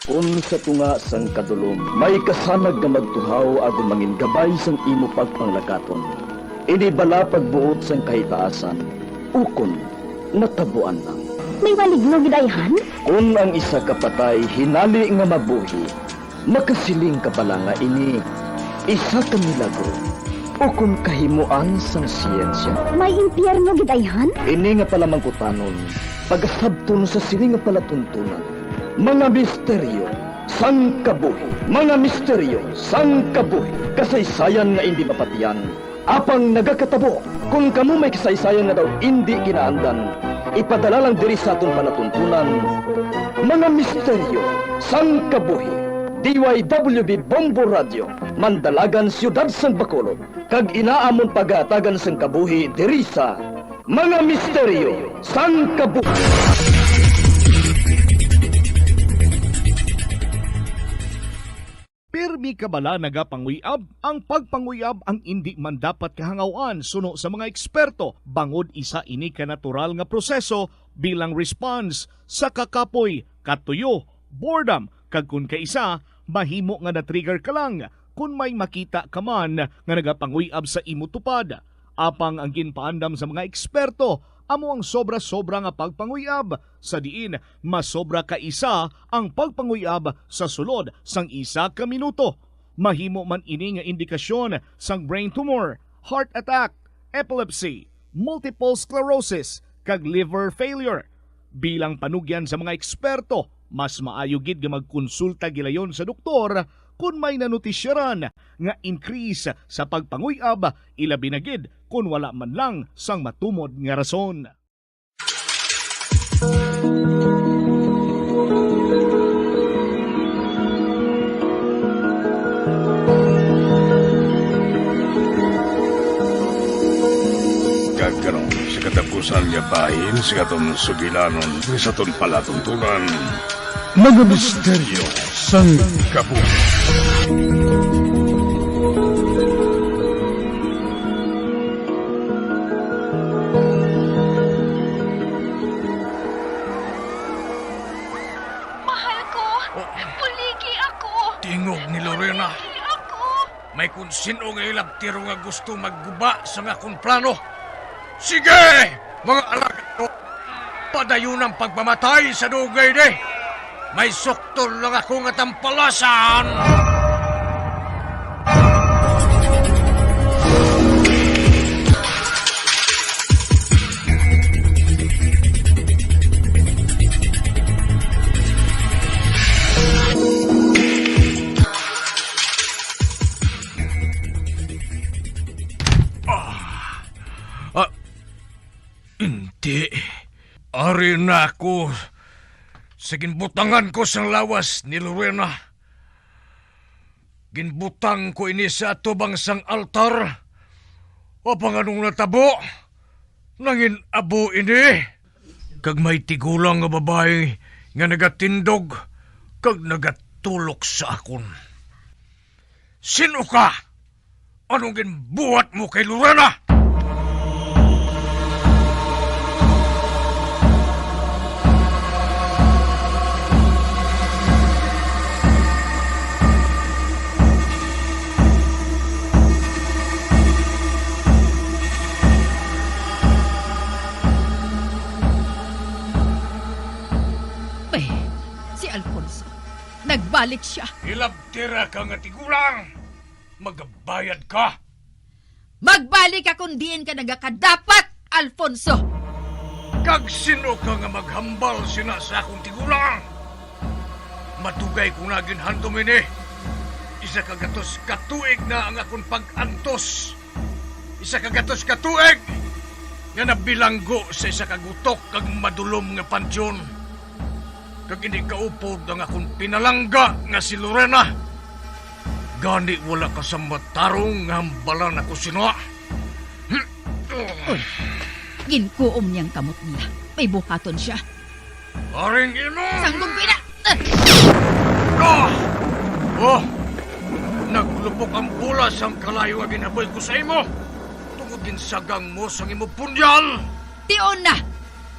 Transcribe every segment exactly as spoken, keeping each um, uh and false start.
Kon sa tunga sang kadulom may kasanag nga magtuhaw agod mangin gabay sang imo pagpanglakaton, ini bala pagbuot sang kahitaasan, ukon natabuan lang. May maligno gid, ayhan? Kon ang isa ka patay hinali nga mabuhi, makasiling ka bala nga ini isa ka milagro ukon kahimoan sang siyensya? May impyerno gid, ayhan? Ini nga palamangkutanon pagasabton sa sini nga palatuntunan. Mga misteryo sang kabuhi. Mga misteryo sang kabuhi. Kasaysayan nga indi mapatiyan, apang nagakatabo. Kon kamo may kasaysayan nga daw indi kinaandan, ipadala lang diri sa aton palatuntunan. Mga misteryo sang kabuhi. D Y W B Bombo Radio, Mandalagan, Siyudad sang Bacolod, kag ina amon pagahatagan sang kabuhi diri sa Mga Misteryo sang Kabuhi. Pirmi ka bala nagapanguyab? Ang pagpanguyab ang indi man dapat kahangaw-an suno sa mga eksperto, bangod isa ini ka natural nga proseso bilang response sa kakapoy, katuyo, boredom, kag kon kaisa, mahimo nga na-trigger ka lang kon may makita ka man nga nagapanguyab sa imo tupad. Apang ang ginpaandam sa mga eksperto amo ang sobra-sobra nga pagpanguyab, sa diin masobra ka isa ang pagpanguyab sa sulod sang isa ka minuto. Mahimo man ini nga indikasyon sang brain tumor, heart attack, epilepsy, multiple sclerosis, kag liver failure. Bilang panugyan sa mga eksperto, mas maayo gid nga magkonsulta gilayon sa doktor kon may nanotisyaran nga increase sa pagpanguyab, ilabi na gid kon wala man lang sang matumod nga rason. Kag karon, sa katapusan nga bahin sa aton sugilanon, sa aton palatuntunan, mga misteryo sang kabuhi. Mahal ko, oh, buligi ako. Tingog ni Lorena. Buligi ako. May kon sin-o nga hilabtiro nga gusto magguba sa akon plano. Sige, mga alagad ko, padayon ang pagpamatay sa dugay di. May suktol lang ako nga tampalasan. Ah, ah, hindi. Ari na ako sa ginbutangan ko sang lawas ni Lorena. Ginbutang ko ini sa atubang sang altar. Apang anong natabo? Nangin-abo ini. Kag may tigulang nga babayi nga nagatindog kag nagatulok sa akon. Sin-o ka? Anong ginbuhat mo kay Lorena? Bay, si Alfonso, nagbalik sia. Hilabtira ka nga tigulang! Magabayad ka! Magbalik ka kon diin ka nagakadapat, Alfonso! Kag sin-o ka nga maghambal sina sa akon tigulang? Madugay ko na ginhandom ini. Isa ka gatos ka tuig na ang akon pag-antos. Isa ka gatos ka tuig nga nabilanggo sa isa ka gutok kag madulom nga panteon. Kag indi kaupod ang akon pinalangga nga si Lorena. Gani wala ka sa matarong nga hambalan ako sina. Uy, ginkuom niyang kamot niya. May buhaton siya. Aring imo! Sanggog ko ina! Ah! Oh! Naglupok ang bola sang kalayo nga ginhaboy ko sa imo. Tungod ginsagang mo sang imo punyal. Tion na!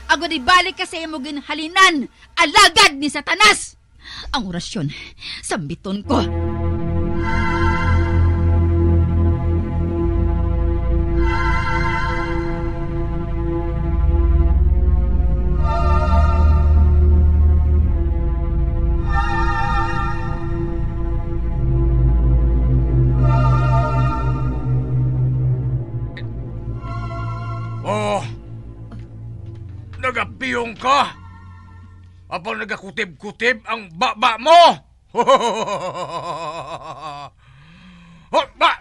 Agod ibalik ka sa imo ginhalinan, alagad ni Satanas! Ang orasyon, sambiton ko. Oh, nagapiyong ka? Apang nagakutib-kutib ang baba mo? Hot ba?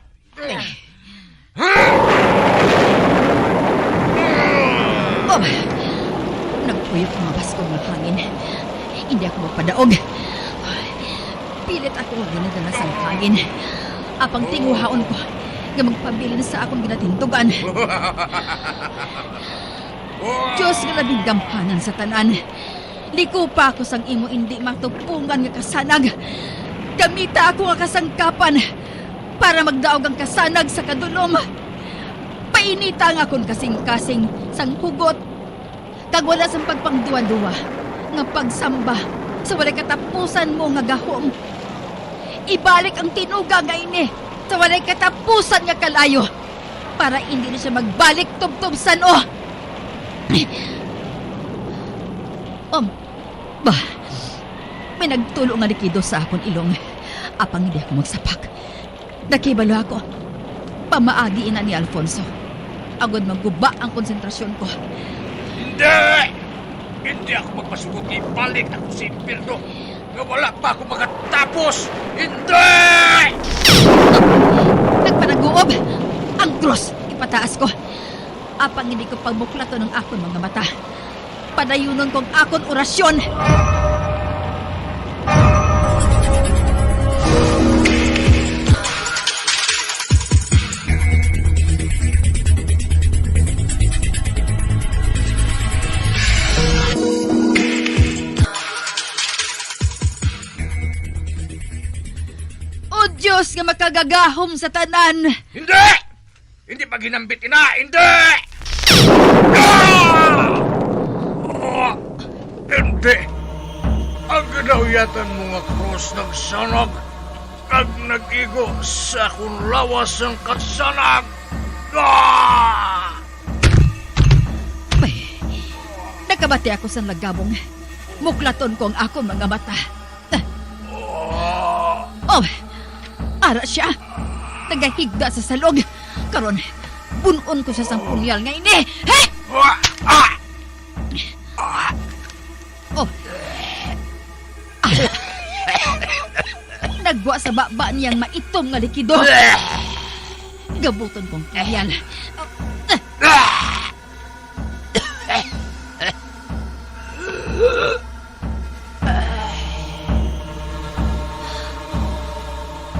Oh, nagpuyok ang mga baskog nga hangin. Hindi ako magpadaog. Pilit ako nga ginadala sang hangin. Apang tinguhaon ko nga magpabilin sa akong ginatindugan. Diyos nga labing gamhanan sa tanan, likupa ako sang imo indi matupungan nga kasanag. Gamita ako nga kasangkapan para magdaog ang kasanag sa kadulom. Painita ang akon kasing-kasing sang hugot, kag wala sang pagpangduwa-duwa nga pagsamba sa walay katapusan mo nga gahom. Ibalik ang tinuga nga ini sa walay katapusan nga kalayo, para indi na siya magbalik tubtob san-o. Um, bah, may nagtulo nga likido sa akon ilong, apang hindi ako magsapak. Nakibalo ako, pamaagi ina ni Alfonso, agod maguba ang konsentrasyon ko. Hindi! Hindi ako magpasugot nga ibalik ako sa impyerno nga wala pa ako magatapos! Hindi! Nagpanaguob! Ang krus, ipataas ko. Apang hindi ko pagbuklaton ang akon mga mata. Padayunon ko ang akon orasyon. O Dios nga makagagahom sa tanan! Hindi! Hindi paghinambit ina! Hindi! Ah! Ah! Hindi! Ang ginauyatan mo nga krus nagsanag kag nag-igo sa akon lawas sang kasanag! Ah! Nakabati ako sang lagabong. Muklaton ko ang akon mga mata. Oh, ara siya. Nagahigda sa salog. Karon, bun-on ko siya sang punyal nga ini. He! Oh. Ara. Nagwa sa baba niya ang maitom nga likido. Gabuton kong punyal.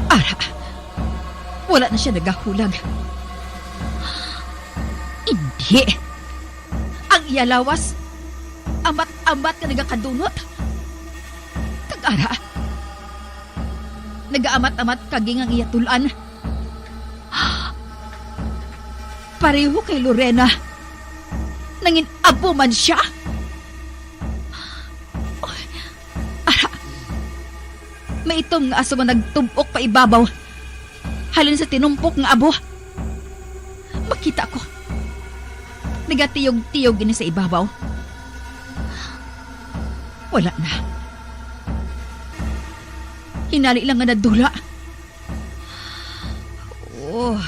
Ara, wala na siya nagahulag. Indi. Ang iya lawas, amat-amat nga nagakadunot. Kag ara, nagaamat-amat kaging ang iya tul-an. Pareho kay Lorena, nangin-abo man sia. Ara, may itom nga aso nga nagtub-ok pa ibabaw halin sa tinumpok nga abo. Makita ko, nagatiyog-tiyog ini sa ibabaw. Wala na. Hinali lang nga nadula. Oh.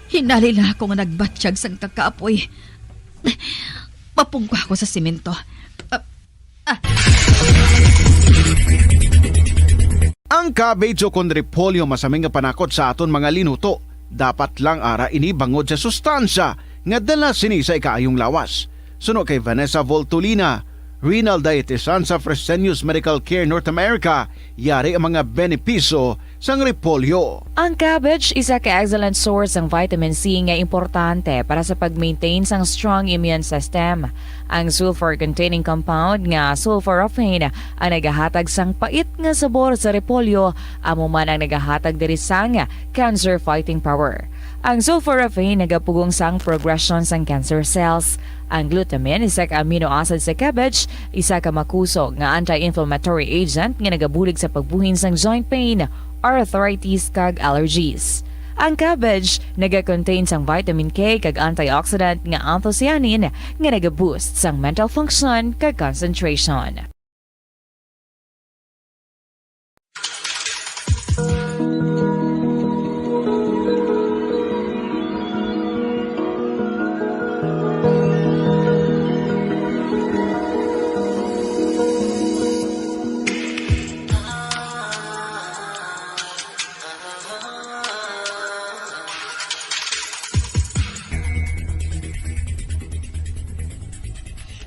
Hinali lang ako nga nagbatyag sang kakapoy. Mapungko ako sa semento. Ah, ah. Ang cabbage o kon repolyo masami nga panakot sa aton mga linuto. Dapat lang ara ini bangod sa sustansya nga dala sini sa ikaayong lawas. Suno kay Vanessa Voltolina, renal dietitian sa Fresenius Medical Care North America, yari ang mga benepisyo sang repolyo. Ang cabbage isa ka excellent source sang vitamin C nga importante para sa pag-maintain sang strong immune system. Ang sulfur-containing compound nga sulforaphane ang nagahatag sang pait nga sabor sa repolyo, amo man ang nagahatag diri sang cancer-fighting power. Ang sulforaphane nagapugong sang progresyon sang cancer cells. Ang glutamine, isa ka amino acid sa cabbage, isa ka makusog nga anti-inflammatory agent nga nagabulig sa pagbuhin sang joint pain, arthritis, kag allergies. Ang cabbage nagakontain sang vitamin K kag antioxidant nga anthocyanin nga nagaboost sang mental function kag concentration.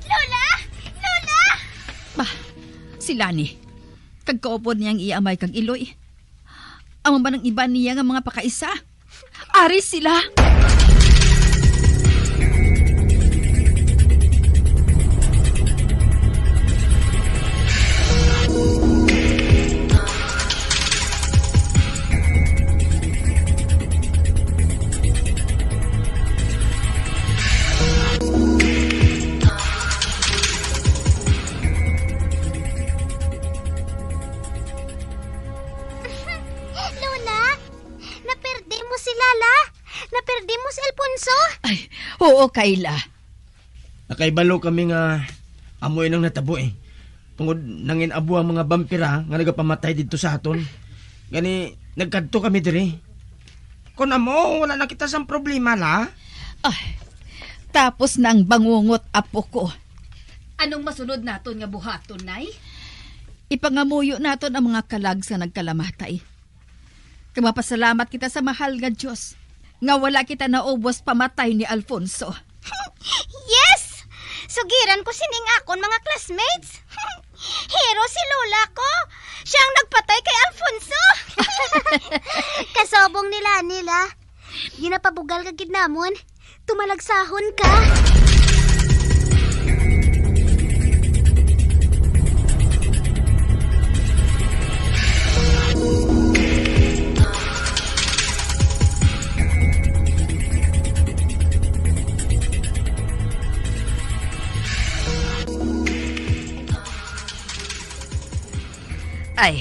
Lola! Lola! Bah, si Lani. Kag kaupod niya ang iya amay kag iloy. Amo man ang iban niya nga mga pakaisa. Ari sila! Lola, naperde mo si Lala? Naperde mo si Alfonso? Ay, oo, Kayla. Nakaibalo kami nga amo inang natabo, eh. Tungod nangin-abo ang mga bampira nga nagapamatay didto sa aton. Gani, nagkadto kami diri. Kon amo, wala na kita sang problema, la. Ay, tapos na ang bangungot, apo ko. Anong masunod naton nga buhaton, Nay? Ipangamuyo naton ang mga kalag sa nagkalamatay. Kag mapasalamat kita sa mahal nga Dios nga wala kita naubos pamatay ni Alfonso. Yes! Sugiran ko sini ang akon mga classmates. Hero si Lola ko. Siya ang nagpatay kay Alfonso. Kasubong nila, nila. Ginapabugal ka gid namon. Tumalagsahon ka. Ay,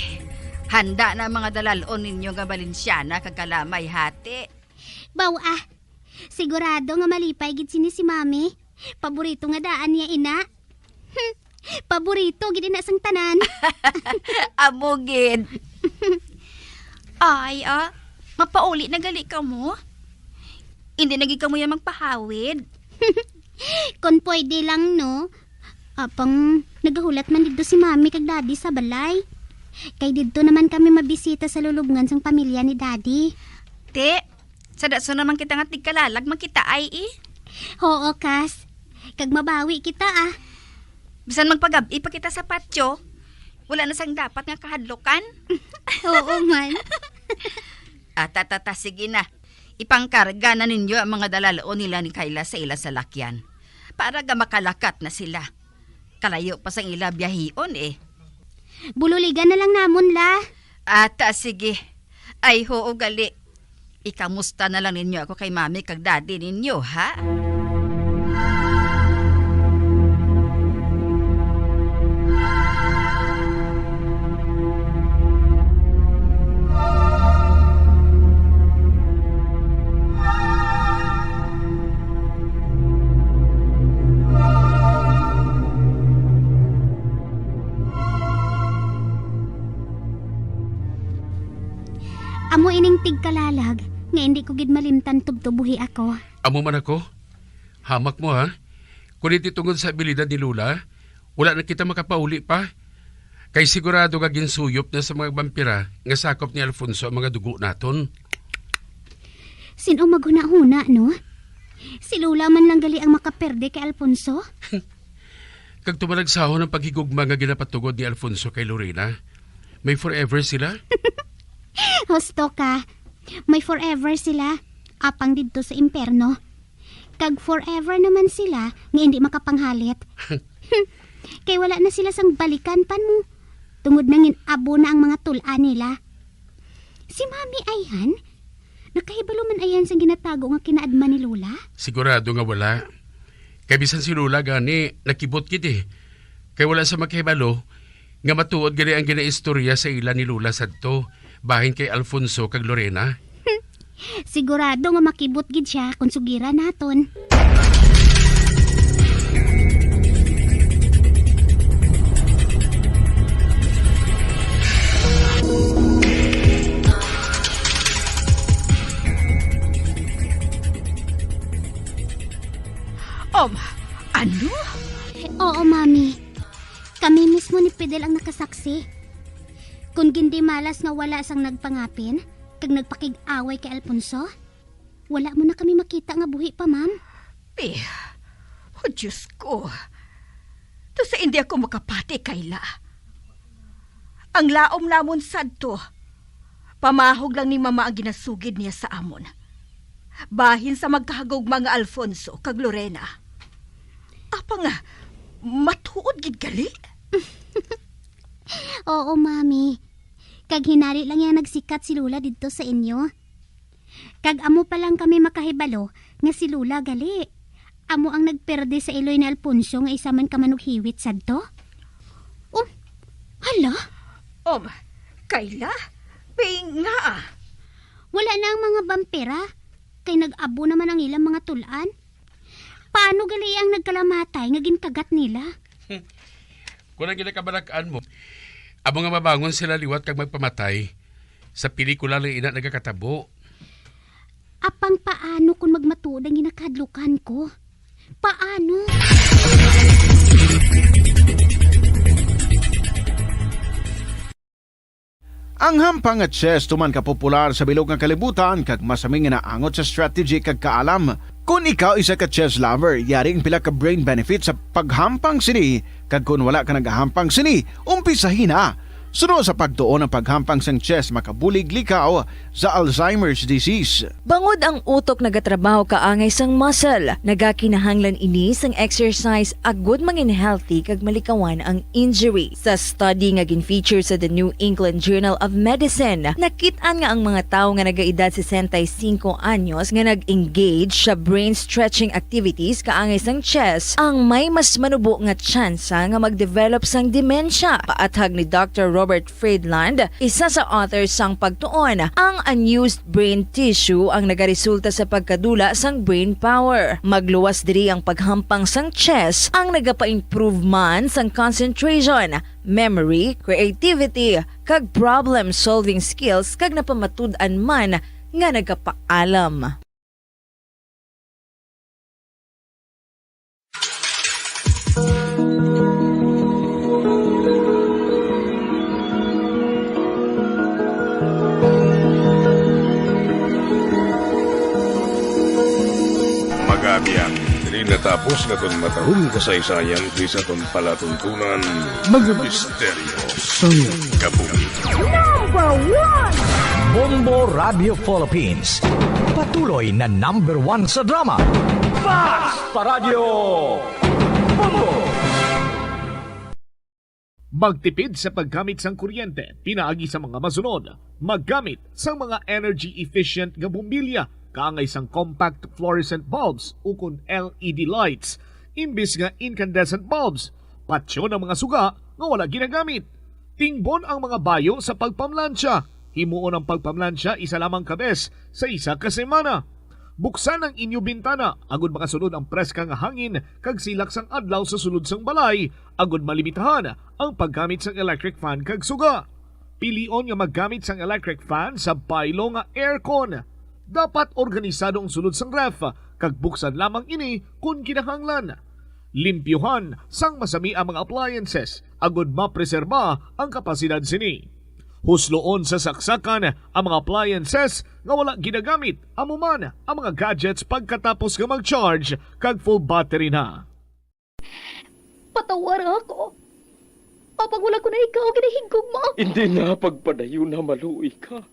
handa na ang mga dalal-on ninyo nga Balensiana kag kalamay, hati. Baw, ah. Sigurado nga malipay gid sini si Mami. Paborito nga daan niya ina. Hmm, paborito gid ina sang tanan. Amo gid. Ay, ah, mapauli na gali kamo? Indi na gid kamo ya magpahawid? Kon pwede lang, no? Apang nagahulat man didto si Mami kag Daddy sa balay. Kay didto naman kami mabisita sa lulubngan sang pamilya ni Daddy. Te, sa dason naman kita nga tigkalalag makita ay, eh. Oo, Kas. Kag mabawi kita, ah. Bisan magpagab-i pa kita sa patio, wala na sang dapat nga kahadlukan. Oo man. Ah, ta, ta, ta, sige na. Ipangkarga na ninyo ang mga dalal-on nila ni Kayla sa ila salakyan, para ga makalakat na sila. Kalayo pa sang ila biyahion, eh. Bululigan na lang namon, la. Ah, ta, sige. Ay, hoo, gali. Ikamusta na lang ninyo ako kay mami kag daddy ninyo, ha? Amo ining tigkalalag nga indi ko gid malimtan tubtob buhi ako. Amo man ako. Hamak mo, ha? Kon indi tungod sa abilidad ni Lola, wala na kita makapauli pa. Kay sigurado nga ginsuyop na sa mga bampira nga sakop ni Alfonso ang mga dugo naton. Sin-o maghunahuna, no? Si Lola man lang gali ang makaperde kay Alfonso? Kag tumalagsahon ang paghigugma nga ginapatugod ni Alfonso kay Lorena. May forever sila? Husto ka. May forever sila, apang didto sa impyerno. Kag forever naman sila nga indi makapanghalit. Kay wala na sila sang balikan pa mo, tungod nangin-abo na ang mga tul-an nila. Si Mami ayhan, Nakahibalo man ayan sang ginatago nga kinaadman ni Lola? Sigurado nga wala. Kay bisan si Lola gani, nakibot gid eh. Kay wala sa makahibalo nga matuod gali ang ginaistorya sa ila ni Lola sadto, bahin kay Alfonso kag Lorena. Sigurado nga makibot gid sia kon sugiran naton. Um, ano? Oo, Mami. Kami mismo ni Fidel ang nakasaksi. Kon gindimalas nga wala sang nagpangapin kag nagpakig-away kay Alfonso, wala mo na kami makita nga buhi pa, ma'am. Pi, oh, Diyos ko. To sa hindi ako makapati, Kayla. Ang laom namon sadto, pamahog lang ni Mama ang ginasugid niya sa amon. Bahin sa magkahagugma nga Alfonso kag Lorena. Apang, ah, matuod gid gali? Oo, Mami. Kag hinali lang iya nagsikat si Lola didto sa inyo. Kag amo pa lang kami makahibalo nga si Lola gali amo ang nagperde sa iloy ni Alfonso nga isa man ka manughiwit sadto. Oh, hala? Um, Kayla? Ping nga ah. Wala na ang mga bampera, kay nag-abo naman ang ilang mga tul-an. Paano gali ang nagkalamatay nga ginkagat nila? Kung ang ginakabalak-an mo, amo nga mabangon sila liwat kag magpamatay, sa pelikula lang ina nagakatabo. Apang paano kung magmatuod ang ginakahadlukan ko? Paano? Ang hampang nga chess tuman ka popular sa bilog nga kalibutan kag masami nga naangot sa strategy kag kaalam. Kon ikaw isa ka chess lover, yari ang pila ka brain benefits sa paghampang sini, kag kon wala ka nagahampang sini, umpisahi na. Suno sa pagtuon, ang paghampang sang chess makabulig likaw sa Alzheimer's disease. Bangod ang utok nagatrabaho kaangay sang muscle, nagakinahanglan ini sang exercise agud mangin healthy kag malikawan ang injury. Sa study nga gin-feature sa The New England Journal of Medicine, nakit-an nga ang mga tawo nga nagaedad sesenta y cinco anyos nga nag-engage sa brain stretching activities kaangay sang chess ang may mas manubo nga tsansa nga mag-develop sang dementia. Paathag ni Doctor Robert Friedland, isa sa author sang pagtuon, ang unused brain tissue ang nagaresulta sa pagkadula sang brain power. Magluwas diri ang paghampang sang chess, ang nagapa-improve man sang concentration, memory, creativity, kag problem-solving skills, kag napamatud-an man nga nagapaalam. Mag-abyan, diri natapos nga aton matahom kasaysayan, diri sa aton palatuntunan, mga misteryo sang kabuhi. Number one! Bombo Radio Philippines, patuloy na number one sa drama. Basta Radyo Bombo! Magtipid sa paggamit sang kuryente pinaagi sa mga masunod. Maggamit sang mga energy-efficient nga bombilya kaangay sang compact fluorescent bulbs ukon L E D lights imbis nga incandescent bulbs. Patyon ang mga suga nga wala ginagamit. Tingbon ang mga bayo sa pagpamlansya. Himuon ang pagpamlansya isa lamang ka bes sa isa ka semana. Buksan ang inyo bintana agud makasulod ang preska nga hangin kag silak sang adlaw sa sulod sang balay, agud malimitahan ang paggamit sang electric fan kag suga. Pilion nga maggamit sang electric fan sa baylo nga aircon. Dapat organisado ang sulod sang ref, kag buksan lamang ini kon kinahanglan. Limpyuhan sang masami ang mga appliances agud mapreserba ang kapasidad sini. Husloon sa saksakan ang mga appliances nga wala ginagamit, amo man ang mga gadgets pagkatapos nga mag-charge kag full battery na. Patawara ako. Apang wala ko na ikaw ginahigugma. Hindi na, pagpadayon na, maluoy ka.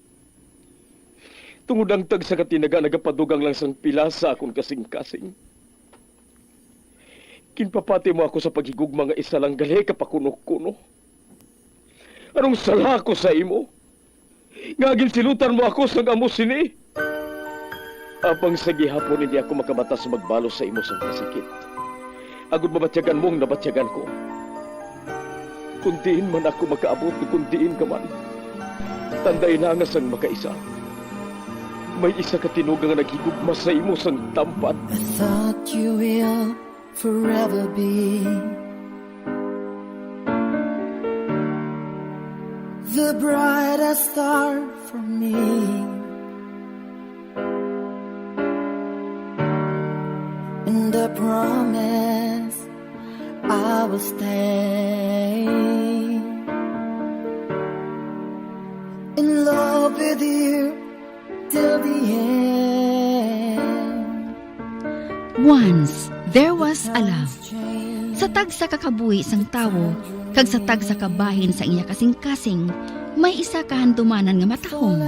Tungod ang tagsa ka tinaga nagapadugang lang sang pila sa akon kasing-kasing. Ginpapati mo ako sa paghigugma nga isa lang gali ka pakuno-kuno. Anong sala ko sa imo? Nga ginsilutan mo ako sang amo sini? Apang sa gihapon hindi ako makamata sa magbalos sa imo sang kasakit, agod mabatyagan mo ang nabatyagan ko. Kon diin man ako makaabot, kon diin ka man, tandai na nga sang makaisa, may isa ka tinuga nga naghigugma sa imo sang tampad. I thought you will forever be the brightest star for me. And I promise I will stay in love with you till the end. Once there was a love. Sa tagsa ka kabuhi sang tawo kag sa tagsa ka bahin sang iya kasingkasing, may isa ka handumanan nga matahom,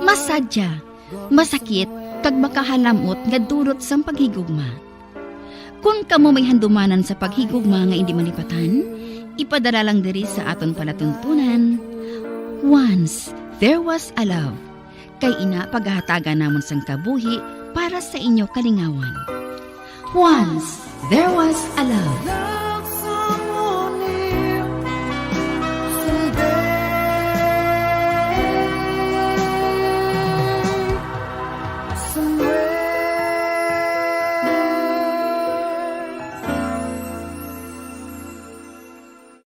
masadya, masakit, kag makahalamot nga dulot sang paghigugma. Kon kamo may handumanan sa paghigugma nga indi malipatan, ipadala lang diri sa aton palatuntunan. Once there was a love. Kay ina, pagahatagan namon sang kabuhi para sa inyo kalingawan. Once there was a love. Love someone new someday, somewhere.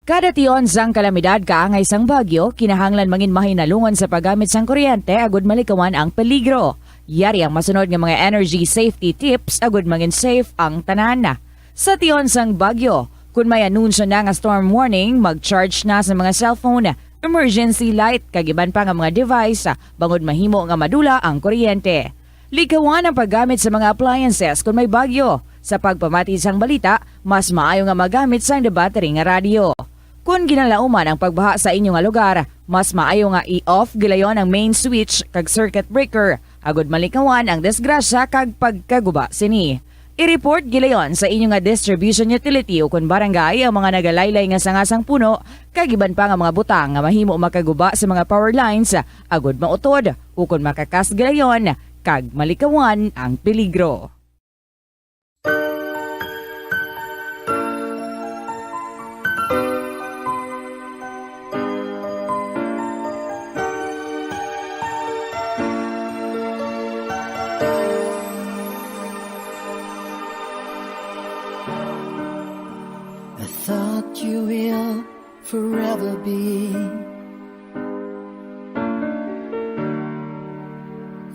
Kada tion sang kalamidad kaangay sang bagyo, kinahanglan mangin mahinalungon sa paggamit sang kuryente agud malikawan ang peligro. Yari ang masunod nga mga energy safety tips agud mangin safe ang tanan. Sa tion sang bagyo, kun may anunsyo na nga storm warning, mag-charge na sa mga cellphone, emergency light, kag iban pa nga mga device, bangod mahimo nga madula ang kuryente. Likawan ang paggamit sa mga appliances kon may bagyo. Sa pagpamati sang balita, mas maayo nga magamit sang debattery nga radyo. Kon ginalauman ang pagbaha sa inyo nga lugar, mas maayo nga i-off gilayon ang main switch kag circuit breaker, agud malikawan ang disgrasya kag pagkaguba sini. I-report gilayon sa inyo nga distribution utility ukon barangay ang mga nagalaylay nga sanga sang puno kag iban pa nga mga butang nga mahimo makaguba sa mga power lines, agud mautod ukon makakas gilayon kag malikawan ang peligro. I thought you will forever be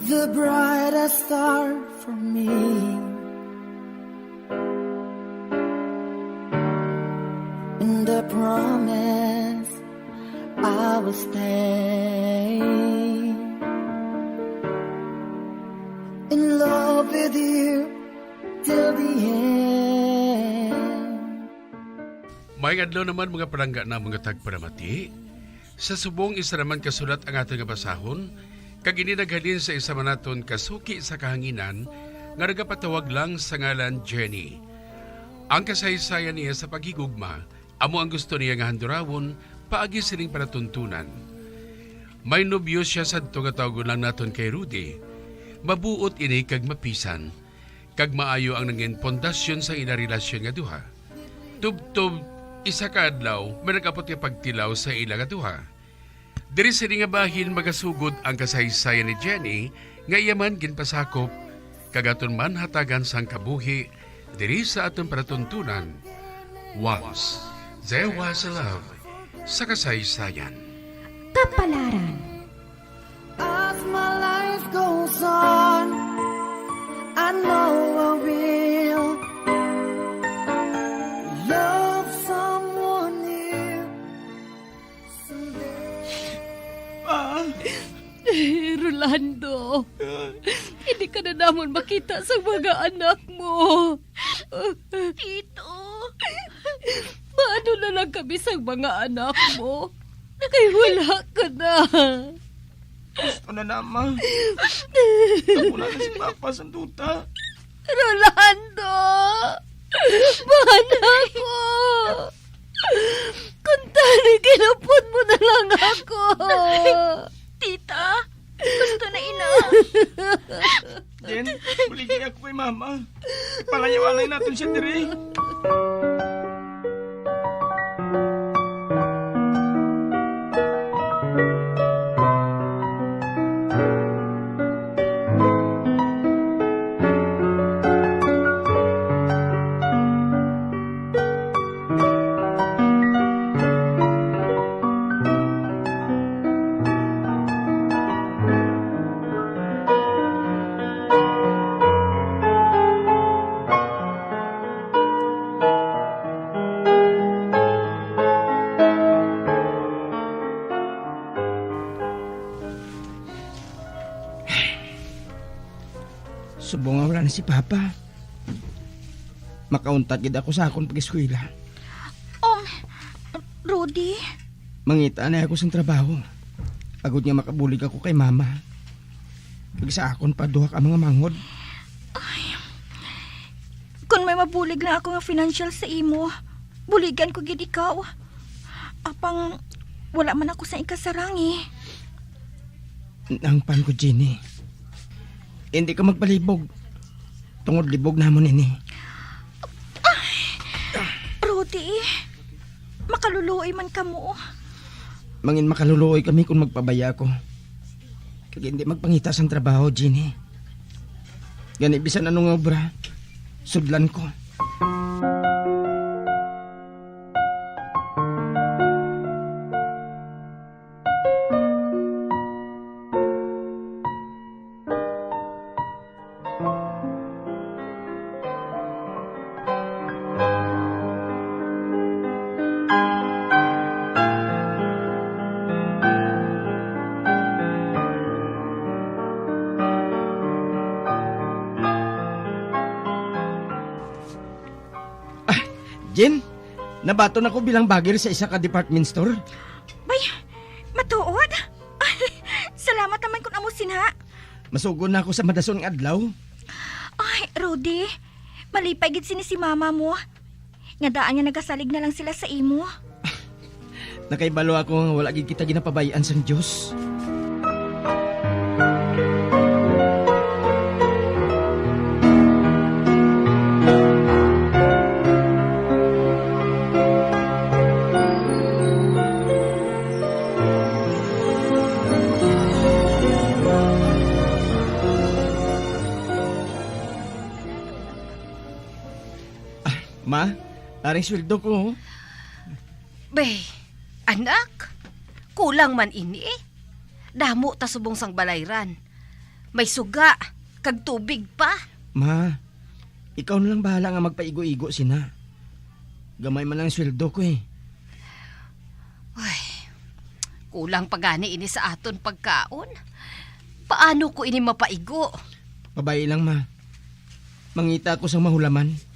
the brightest star for me. And I promise I will stay in love with you till the end. Maayong adlaw naman, mga palangga namon nga tagpalamati. Sa subong, isa naman ka sulat ang aton nga basahon, kag ini naghalin sa isa man naton ka suki sa kahanginan nga nagapatawag lang sa ngalan Jenny. Ang kasaysayan niya sa paghigugma amo ang gusto niya nga handurawon paagi sining palatuntunan. May nobyo siya sadto nga tawagon lang naton kay Rudy. Mabuot ini kag mapisan, kag maayo ang nangin pundasyon sang ila relasyon nga duha. Tubtob, isa ka adlaw, may nag-abot nga pagtilaw sa ila nga duha. Diri sini nga bahin magasugod ang kasaysayan ni Jenny nga iya man ginpasakop, kag aton man hatagan sang kabuhi diri sa aton palatuntunan. Once There Was a Love sa kasaysayan. Kapalaran. As my life goes on, I know I will love someone new someday. Ah. Rolando, hindi ka na namon makita sa mga anak mo. Tito. Maano na lang kami sang mga anak mo? Kay wala ka na. Gusto na na, ma. Kag wala na si Papa sa duta. Rolando! Bana ko! Kuntani, kinupot mo na lang ako! Tita, gusto na ina. Jen, Siya diri. Subong nga wala na si Papa, makauntat gid ako sa akon pag-eskwela. Um, Rudy? Mangita na ako sang trabaho, agod nga makabulig ako kay Mama kag sa akon pa duha ka mga manghod. Ay, kung may mabulig lang ako nga financial sa imo, buligan ko gid ikaw. Apang wala man ako sa ikasarangi. Nangpan ko, Jenny. Hindi ka magpalibog. Tungod libog namon ini. Rudy, makaluluoy man kamo. Mangin makaluluoy kami kung magpabaya ko. Kag hindi magpangita sang trabaho, Jenny. Gani, bisan ano nga obra, sudlan ko. Ah, Jen, nabaton ako bilang bagger sa isa ka department store. Bay, matuod? Ay, salamat naman kung amo sina. Masugon na ako sa madason nga adlaw. Ay, Rudy, malipay gid sini si mama mo. Nga daan nga nagasalig na lang sila sa imo. Nakaibalo ako nga wala gid kita ginapabay-an sang Dios. Ah, ma, aring sweldo ko. Bay, anak, kulang man ini. Damo ta subong sang balayran. May suga, kag tubig pa. Ma, ikaw na lang bahala nga magpaigo-igo sina. Gamay man lang sweldo ko eh. Uy, kulang pa gani ini sa aton pagkaon. Paano ko ini mapaigo? Pabay lang, ma. Mangita ako sang mahulaman.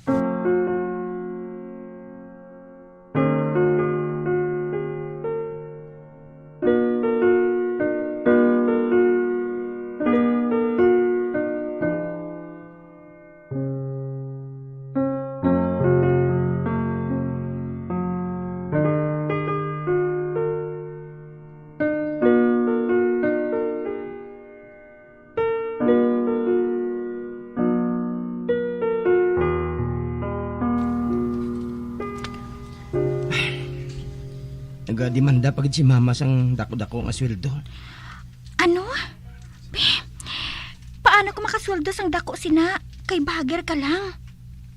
Nagademanda pa gid si Mama sang dako-dako nga sweldo. Ano? Be, paano ko makasweldo sang dako sina? Kay bagger ka lang.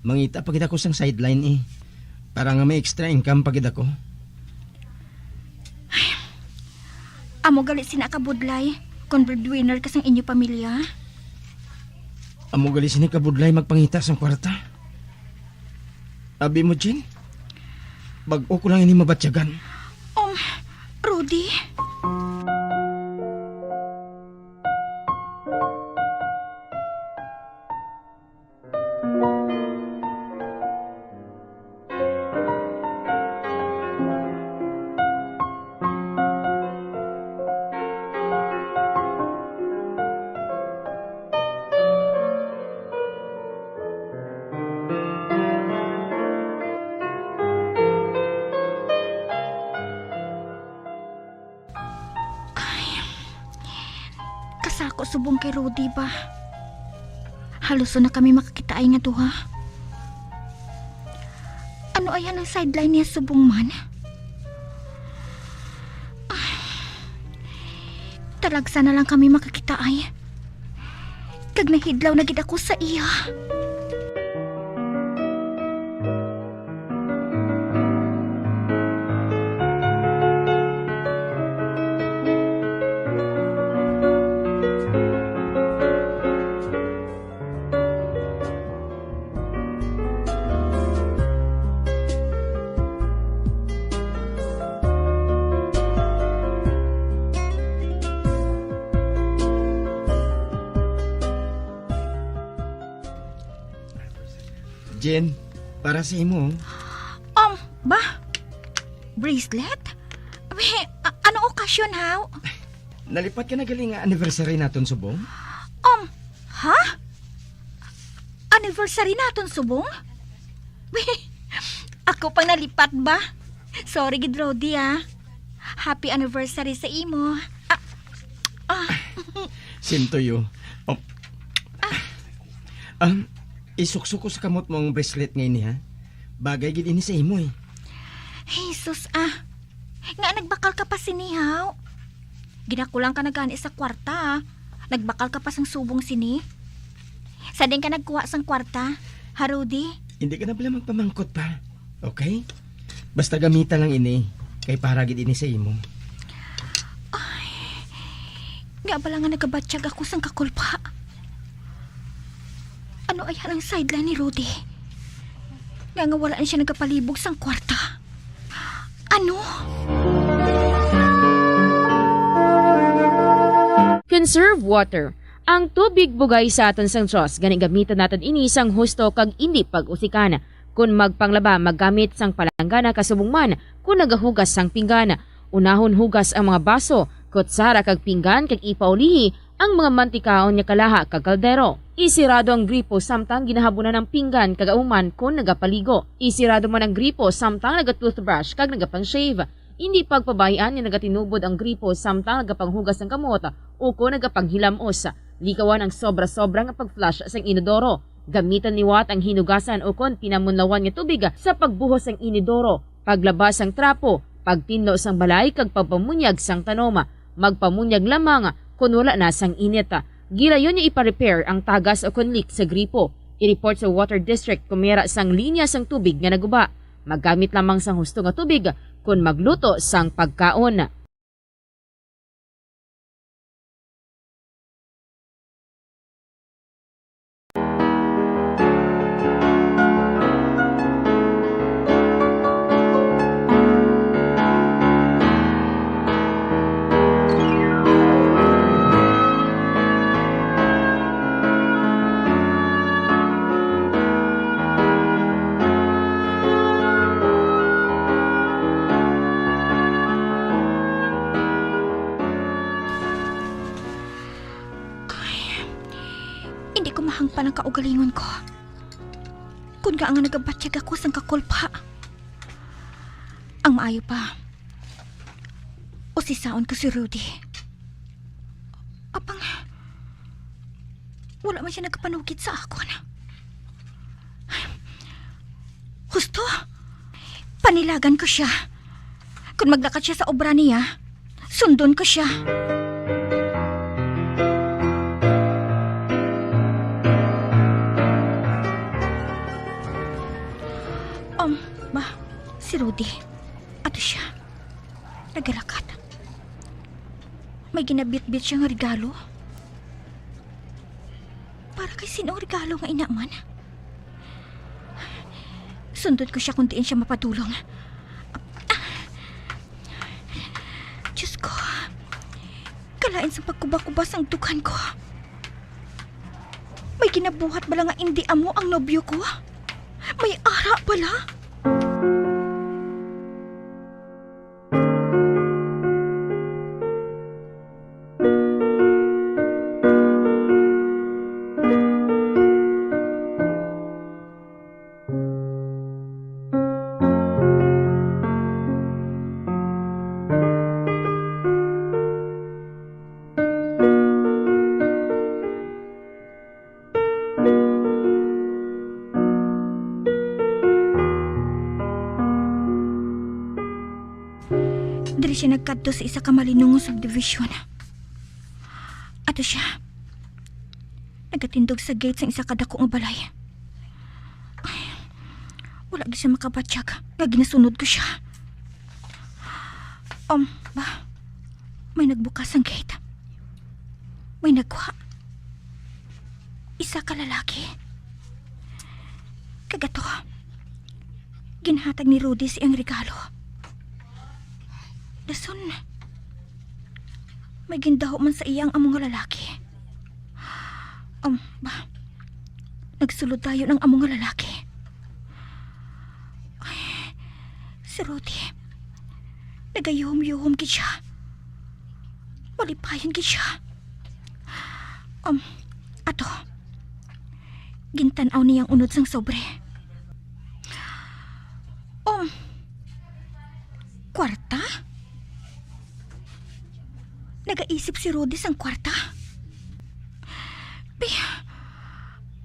Mangita pa gid ako sang sideline eh. Para nga may extra income pa gid ako. Amo gali sina ka budlay, kon breadwinner ka sang inyo pamilya. Amo gali sini ka budlay magpangita sang kwarta. Abi mo, Jean? Bag-o ko lang ini mabatyagan. Um, Rudy? Ay, kasako subong kay Rudy ba? Halos na kami makakitaay nga duha. Ayan ang sideline niya subong man. Ay, talagsa na lang kami makakita ay. Kag nahidlaw na gid ako sa iya. Jen, para sa imo. Um, ba? Bracelet? Weh, a-, ano okasyon, haw? Nalipat ka na gali nga anniversary naton subong? Um, ha? Anniversary naton subong? Weh, ako pang nalipat ba? Sorry gid, Rudy, ah. Happy anniversary sa imo. Ah, ah. Same to you. Oh. Ah, isuksok ko sa kamot mo ang bracelet nga ini, ha? Bagay gid ini sa imo, eh. Jesus, ah. Nga nagbakal ka pa sini, haw? Ginakulang ka na gani sa kwarta, ah. Nagbakal ka pa sang subong sini. Sa din ka nagkuha sang kwarta, ha, Rudy? Hindi ka na bala magpamangkot pa, okay? Basta gamita lang ini, kay para gid ini sa imo. Ay, nga bala nga nagabatyag ako sang kakulpa. Ano ay ang sideline ni Rudy? Nga, nga wala na siya nagapalibog sang kwarta. Ano? Conserve water. Ang tubig bugay sa aton sang Dios, gani gamiton naton ini sang husto kag indi pag-usikan. Kon magpanglaba, maggamit sang palanggana kasubong man kon nagahugas sang pinggan. Unahon hugas ang mga baso, kutsara kag pinggan kag ipaulihi ang mga mantikaon nga kalaha kag kaldero. Isirado ang gripo samtang ginahabunan ang pinggan kag human kon nagapaligo. Isirado man ang gripo samtang naga-toothbrush kag nagapang-shave. Indi pagpabaian nga nagatinubod ang gripo samtang nagapanghugas sang kamot ukon nagapanghilam-os. Likawan ang sobra-sobra nga pag-flush sang inodoro. Gamitan liwat ang hinugasan ukon pinamunlawan nga tubig sa pagbuhos sang inodoro, paglaba sang trapo, pagtinlo sang balay kag pagpamunyag sang tanom. Magpamunyag lamang kon wala na sang init. Gilayon nga ipa-repair ang tagas ukon leak sa gripo. I-report sa Water District kon may ara sang linya sang tubig nga naguba. Maggamit lamang sang husto nga tubig kon magluto sang pagkaon. Ay, hindi ko mahangpan ang kaugalingon ko. Kun nga nga nagabatyag ako sang kakulpa, ang maayo pa, usisaon ko si Rudy. Apang, wala man siya nagapanugid sa akon. Husto, panilagan ko siya. Kon maglakat siya sa obra niya, sundon ko siya. Um, ba, si Rudy. Ato siya. Nagalakat. May ginabitbit siya nga regalo. Para kay sino ang regalo nga ina man? Sundon ko siya kung diin siya mapadulong. Diyos ko, kalain sa pagkuba-kuba sang dughan ko. May ginabuhat bala nga indi amo ang nobyo ko? May ara bala? Diri siya nagkadto sa isa ka malinong nga subdivision. Ato siya. Nagatindog sa gate sang isa ka dako nga balay. Ay, wala gid siya makabatyag nga ginasunod ko siya. Um, ba? May nagbukas ang gate. May nagwa. Isa ka lalaki. Kag ato, ginhatag ni Rudy sa iyang regalo. Dason, may gindaho man sa iya ang amo nga lalaki. Um, ba? Nagsulod dayon ang amo nga lalaki. Ay, si Rudy. Nagayuhom-yuhom gid siya. Malipayon gid siya. Um, ato. Gintan-aw niya ang unod sang sobre. Um, kwarta? Nagaisip si Rudy sang kwarta? Pi-,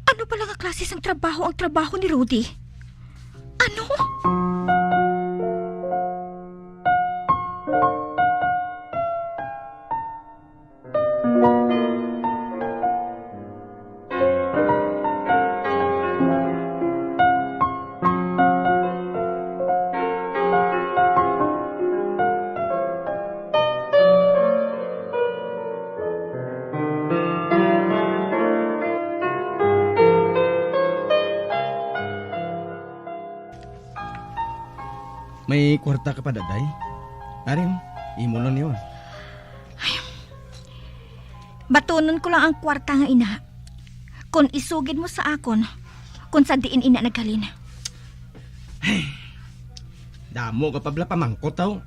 ano pala nga klase sang trabaho ang trabaho ni Rudy? Ano? May kwarta ka pa, Daday? Ari, oh, imo lang niyo. Batunon ko lang ang kwarta nga ina. Kon isugid mo sa akon, kon sa diin ina naghalin. Damo ka pa bala pamangkot, aw.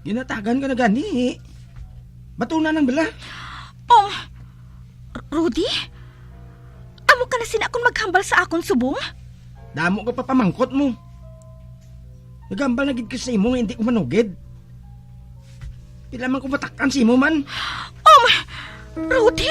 Ginatagan ka na gani, eh. Batuna nang bala. Um, R-, Rudy? Amo ka na sina kon maghambal sa akon subong? Damo ka pa pamangkot mo. Nagambal na gid ka sa imo nga hindi ko manugid. Pila man ko matak-an sa imo man? Um, Rudy?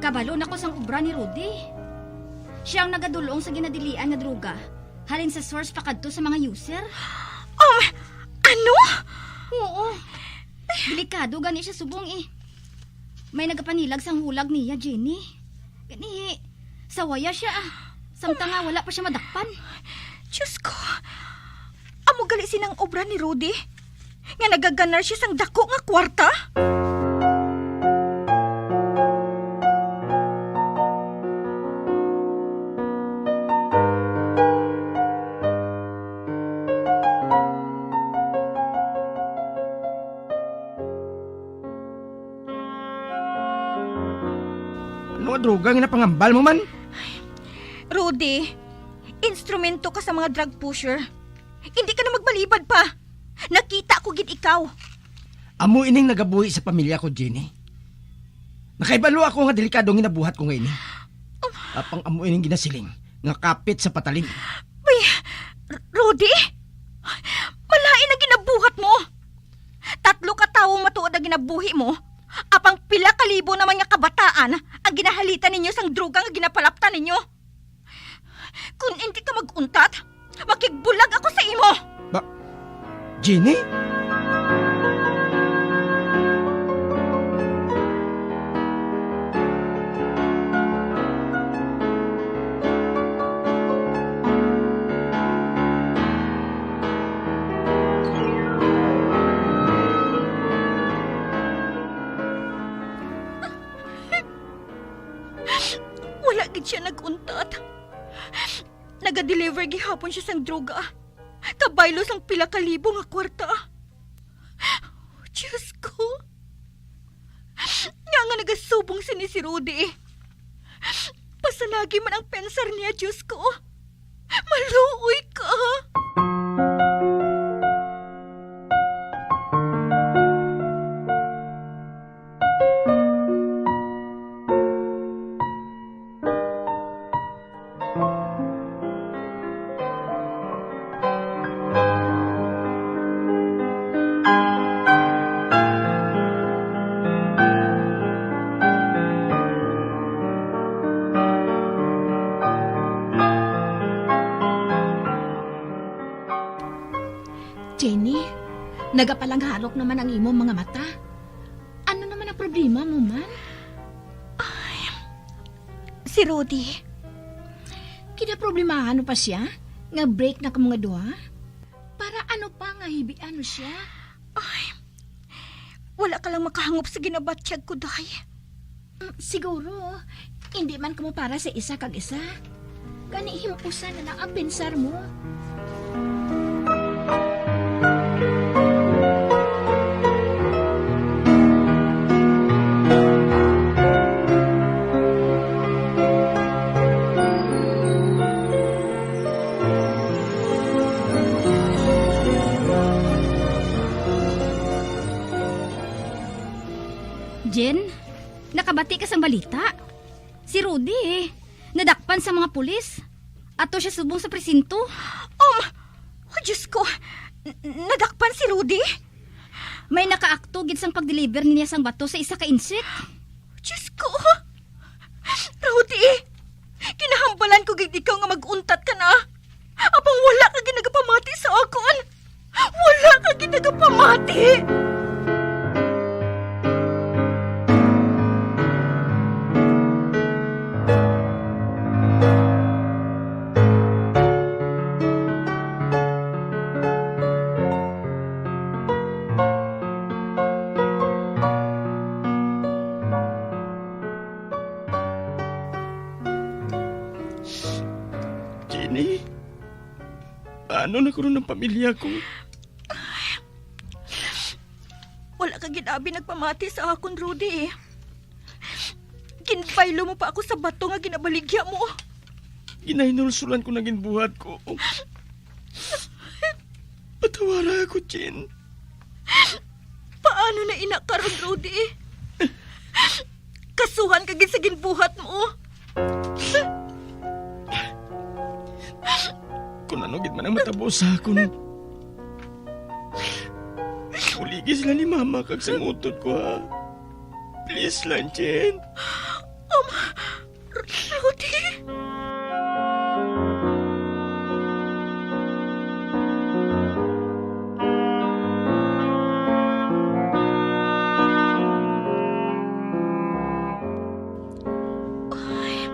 Kabalo na ko sang obra ni Rudy. Siya ang nagadul-ong sa ginadilian nga droga, halin sa source pakadto sa mga user. Um, ano? Oo. Delikado gani siya subong, eh. May nagapanilag sang hulag niya, Jenny. Gani, sawaya siya, ah. Samtang nga wala pa siya madakpan. Diyos ko. Amo gali sina ang obra ni Rudy, nga nagaganar siya sang dako nga kwarta? Ano nga droga nga napangambal mo man? Rudy, instrumento ka sa mga drug pusher. Hindi ka na magbalibad pa. Nakita ko gid ikaw. Amo ining nagabuhi sa pamilya ko, Jenny. Nakahibalo ako nga delikado ang ginabuhat ko nga ini. Apang amo ining ginasiling nga kapit sa patalim. Uy, R-, Rudy? Malain ang ginabuhat mo. Tatlo ka tawo matuod ang ginabuhi mo. Apang pila ka libo naman nga kabataan ang ginahalitan ninyo sang droga nga ginapalaptan ninyo. Kon indi ka mag-untat, makigbulag ako sa imo. Ba-, Jenny? Wala gid siya nag-untat. Naga-deliver gihapon siya sang droga. Kabaylo sang pila ka libo nga kwarta. Diyos ko. Nga nga nagasubong sini si Rudy. Pasanagi man ang pensar niya, Diyos ko. Maluoy ka. Jenny, nagapalanghalok naman ang imong mga mata. Ano naman ang problema mo man? Ay, si Rudy. Kinaproblemahan mo pa siya? Nga break na kamo nga duha? Para ano pa nga hibian mo siya? Ay, wala ka lang makahangop sa ginabatyag ko, day. Mm, siguro, hindi man kamo para sa isa kag isa. Gani, him-usa na lang ang pensar mo. Jen, nakabati ka sang balita? Si Rudy, eh, nadakpan sa mga pulis. Ato siya subong sa presinto. Um, oh, Diyos ko, n- nadakpan si Rudy? May nakaakto gid sang pag-deliver niya sang bato sa isa ka insik. Diyos ko! Rudy, kinahambalan ko gid ikaw nga mag-untat ka na. Apang wala ka gid nagapamati sa akon. Wala ka gid nagapamati. Jenny, ano na kuno ang pamilya ko? Wala ka gid abi nagpamati sa akon, Rudy, eh. Ginbaylo mo pa ako sa bato nga ginabaligya mo. Ginahinulsulan ko na ginbuhat ko. Patawara ako, Jen. Paano na ina karon, Rudy? Kasuhan ka gid sa ginbuhat mo. Kung ano gid man ang matabo sa akon, uligi sila ni Mama kag sang utod ko, ha? Please lang, Jen. Um, Rudy? Ay.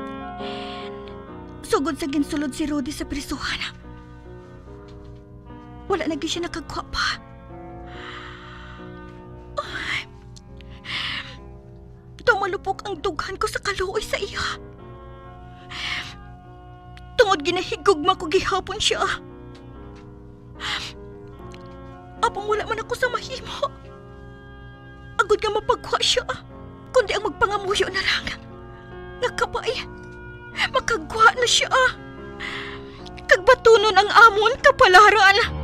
Sugod sa ginsulod si Rudy sa prisuhan, wala na gyud siya nakagwa pa. Ay. Daw malupok ang dughan ko sa kaluoy sa iya. Tungod ginahigugma ko gihapon siya. Apang wala man ako sa mahimo. Agod nga mapagwa siya, kundi ang magpangamuyo na lang nga kabay, makagwa na siya. Kag batunon ang amon kapalaran.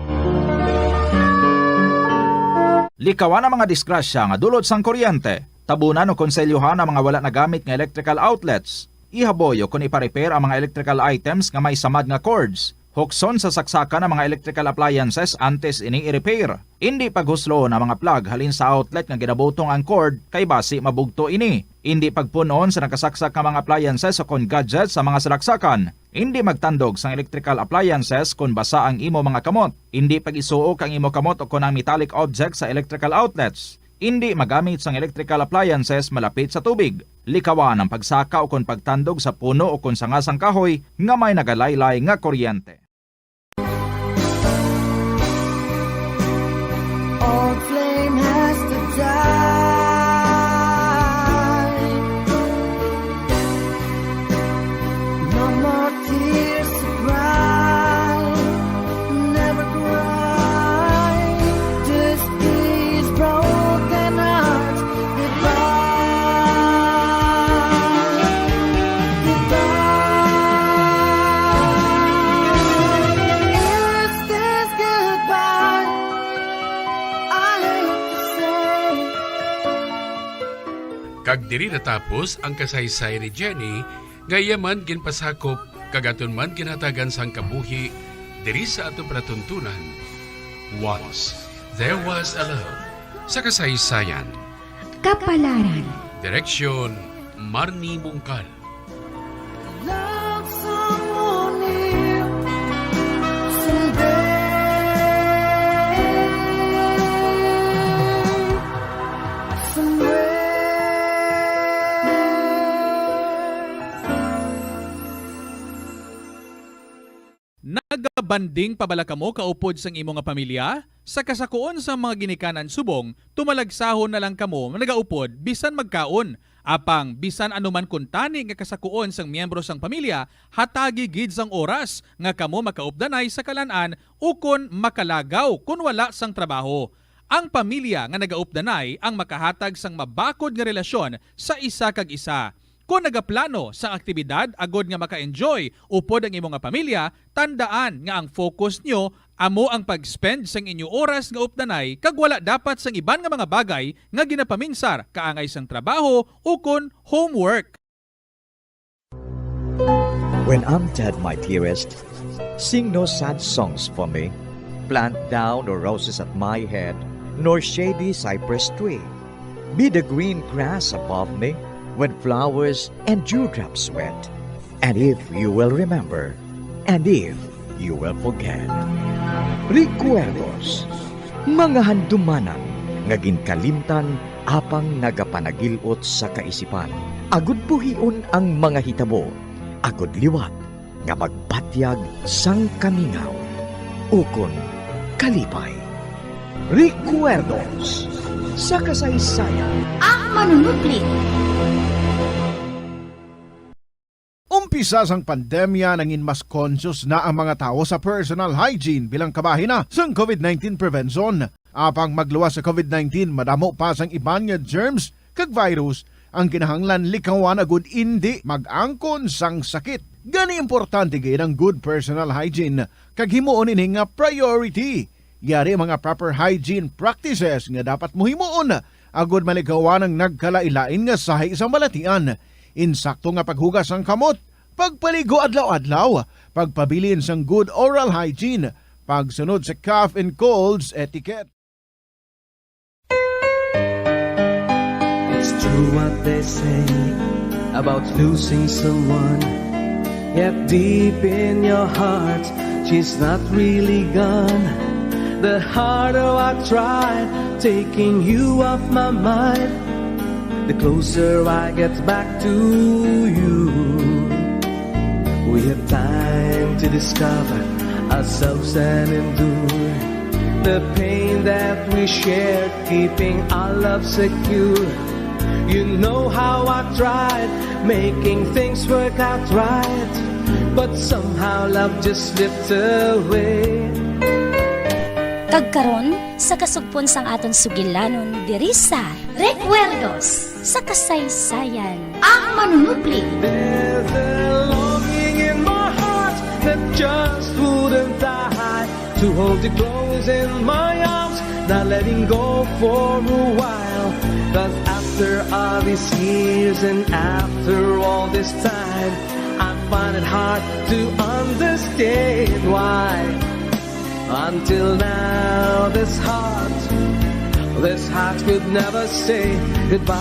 Likawan ang mga disgrasya nga dulot sang kuryente. Tabunan o konselyohan ang mga wala nagamit nga electrical outlets. Ihaboy o kon ipa-repair ang mga electrical items nga may samad nga cords. Hukson sa saksakan ang mga electrical appliances antes ini i-repair. Indi paghusloon ang mga plug halin sa outlet nga ginabutong ang cord, kay basi mabugto ini. Indi pagpun-on sa nakasaksak nga mga appliances o kon gadgets sa mga salaksakan. Indi magtandog sang electrical appliances kon basa ang imo mga kamot. Indi pag-isuok ang imo kamot o kon ang metallic objects sa electrical outlets. Indi magamit sang electrical appliances malapit sa tubig. Likawan ang pagsaka o kon pagtandog sa puno o kon sanga sang kahoy nga may nagalaylay nga kuryente. Old flame has to die. No more tears to cry. Never cry. This is broken heart. Goodbye. Goodbye. Diri natapos ang kasaysayan ni Jenny, nga iya man ginpasakop kag aton man ginhatagan sang kabuhi diri sa aton palatuntunan. Once There Was a Love, sa kasaysayan. Kapalaran. Direksyon, Marnie Mungkal. Love someone new someday, somewhere. Nagabanding pa bala kamo kaupod sang imo nga pamilya? Sa kasakuon sang mga ginikanan subong, tumalagsahon na lang kamo nagaupod bisan magkaon. Apang bisan ano man kuntani nga kasakuon sang miyembro sang pamilya, hatagi gid sang oras nga kamo makaupdanay sa kalan-an ukon makalagaw kon wala sang trabaho. Ang pamilya nga nagaupdanay ang makahatag sang mabakod nga relasyon sa isa kag isa. Kon nagaplano sang aktibidad agod nga maka-enjoy upod ang imo nga pamilya, tandaan nga ang focus nyo amo ang pag-spend sang inyo oras nga updanay kag wala dapat sang iban nga mga bagay nga ginapaminsar kaangay sang trabaho ukon homework. When I'm dead, my dearest, sing no sad songs for me. Plant thou no roses at my head, nor shady cypress tree. Be the green grass above me when flowers and dewdrops wet. And if you will remember, and if you will forget. Recuerdos, mga handumanan nga ginkalimtan apang nagapanagil-ot sa kaisipan. Agud buhion ang mga hitabo, agud liwat nga magbatyag sang kamingaw ukon kalipay. Recuerdos sa kasaysayan. Ang manunubli. Umpisa sang pandemya, nangin mas conscious na ang mga tawo sa personal hygiene bilang kabahin na sang COVID nineteen prevention. Apang magluwas sa COVID nineteen, madamo pa sang iban nga germs kag virus ang kinahanglan likawan agud indi mag-angkon sang sakit. Gani, importante gid ang good personal hygiene kag himuon ini nga priority. Yari mga proper hygiene practices nga dapat mo himuon agud malikawan ang nagkalain-lain nga sahi sa balatian. Insakto nga paghugas sang kamot, pagpaligo adlaw-adlaw, pagpabilin sang good oral hygiene, pagsunod sa cough and colds etiquette. It's true what they say about losing someone. Yet deep in your heart, she's not really gone. The harder I try taking you off my mind, the closer I get back to you. We have time to discover ourselves and endure the pain that we shared, keeping our love secure. You know how I tried making things work out right, but somehow love just slipped away. Kag karon, sa kasugpon sang aton sugilanon diri sa Recuerdos sa Kasaysayan, ang manunubli. There's a longing in my heart that just wouldn't die. To hold you close in my arms, not letting go for a while. 'Cause after all these years and after all this time, I find it hard to understand why. Until now, this heart, this heart could never say goodbye.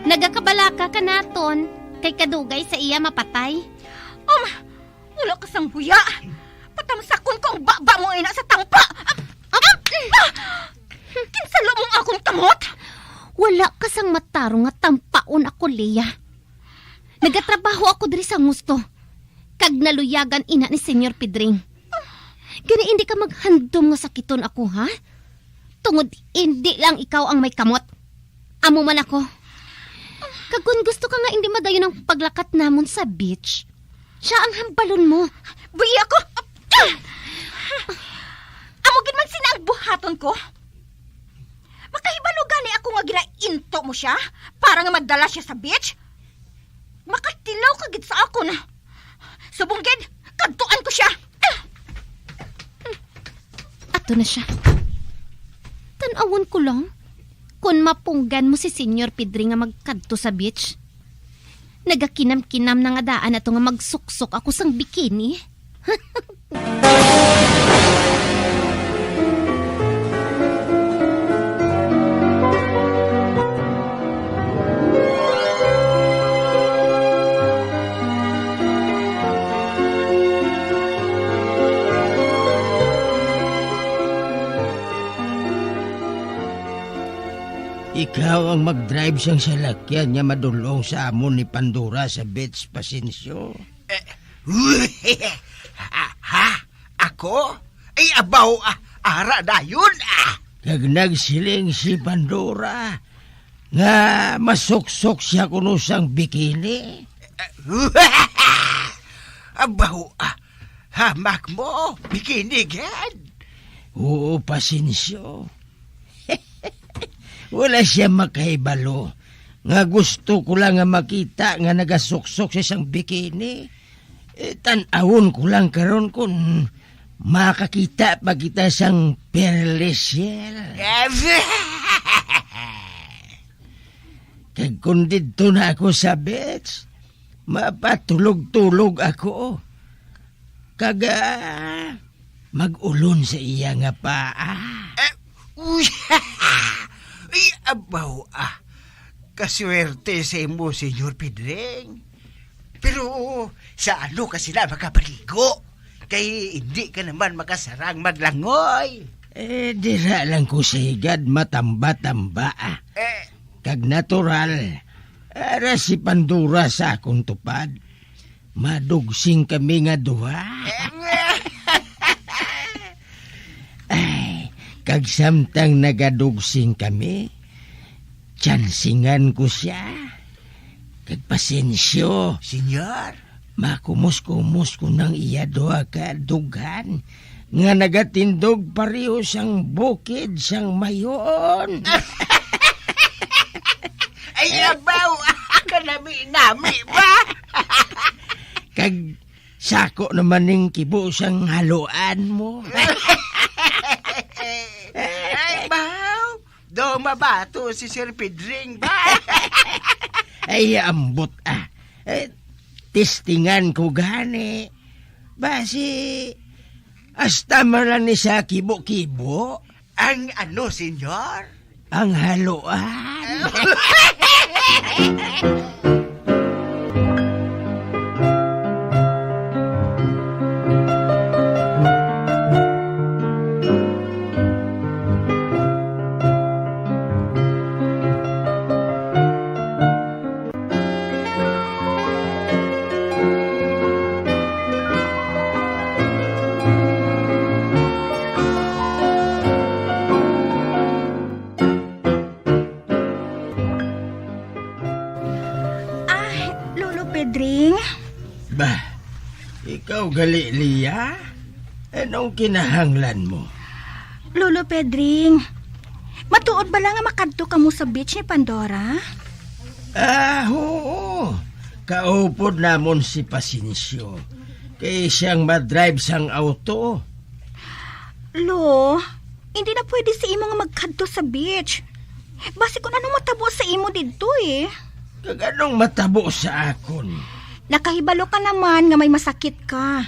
Nagakabalaka ka naton kay kadugay sa iya mapatay. Um, wala ka sang huya. Patamsakon ko ang baba mo ina sa tampa. Ah! Ah! Kinsalo mo ang akong kamot? Wala ka sang matarong nga tampaon ako, Leah. Nagatrabaho ako diri sa Musto, kag naluyagan ina ni Señor Pedring. Gani, indi ka maghandom nga sakiton ako, ha? Tungod indi lang ikaw ang may kamot. Amo man ako. Kag kon gusto ka nga indi madayon ang paglakat namon sa beach, siya ang hambalon mo. Buhi ako! Amo gid man sina ang buhaton ko. Makahibalo gani ako nga ginainto mo siya para nga madala siya sa beach? Makatilaw ka gid sa akon. Adto na siya. Tan-awon ko lang. Kon mapunggan mo si Senyor Pedring nga magkadto sa beach, nagakinam-kinam na nga daan ato nga magsuksok ako sang bikini. Ikaw ang mag-drive sang salakyan nga madul-ong sa amon ni Pandora sa beach, Pasencio? Eh, ha? Ha? Ako? Ay, abaw, ah, ara dayon, ah. Kag nagsiling si Pandora nga masuksok siya kuno sang bikini. Abaw, ah, hamak mo, bikini gid. Oo, Pasencio. Wala siya makahibalo nga gusto ko lang nga makita nga nagasuksok sa isang bikini. Eh, tan-awon ko lang karon kung makakita pa kita sang perlesiel. Kag kung didto na ako sa beach, mapatulog-tulog ako. Kag, ah, mag-ulon sa iya nga paa. Eh, uy! Ay, abaw, ah. Kaswerte sa imo, Senyor Pedring. Pero sa ano ka sila makapaligo? Kay hindi ka naman makasarang maglangoy. Eh, dira lang ko sa higad matamba-tamba, ah. Eh. Kag natural, ara si Pandora sa akong tupad. Madugsing kami nga duha. Ay, kag samtang nagadugsing kami, tsansingan ko sia. Kag Pasencio, Senyor. Makumos-kumos ko nang iya duha ka dughan nga nagatindog pareho sang bukid sang mayon. Ay, abaw, kanami-nami ba? Kag sako naman ning kibo sang haluan mo. Ay, baw, do mabato si Sir Pedring ba? Ay, ambot, ah. Eh, testingan ko gani. Basi, hasta man lang ni sa kibo-kibo. Ang ano, senyor? Ang haluan. Ah, Lolo Pedring? Bah, ikaw gali, Lia? Anong kinahanglan mo? Lolo Pedring, matuod bala nga makadto kamo sa beach ni Pandora? Ah, oo. Kaupod namon si Pasencio. Kay siyang madrive sang auto. Lo, hindi na pwede sa imo nga magkadto sa beach. Basi kung ano matabo sa imo didto, eh. Kag anong matabo sa akon? Nakahibalo ka naman nga may masakit ka.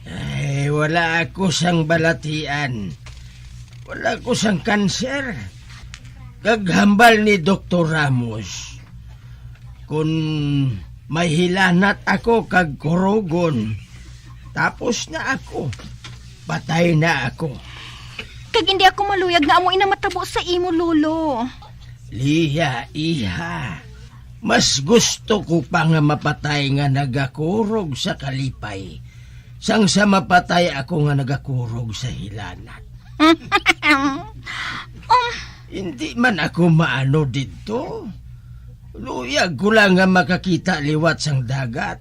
Ay, wala ako sang balatian. Wala ko sang kanser. Kag hambal ni Doktor Ramos, kung may hilanat ako kag kurugon, tapos na ako. Patay na ako. Kag hindi ako maluyag nga amo ina matabo sa imo, Lolo. Lia, iha, mas gusto ko pa nga mapatay nga nagakurog sa kalipay sang sa mapatay ako nga nagakurog sa hilanat. Um, hindi man ako maano didto. Luyag ko lang nga makakita liwat sang dagat.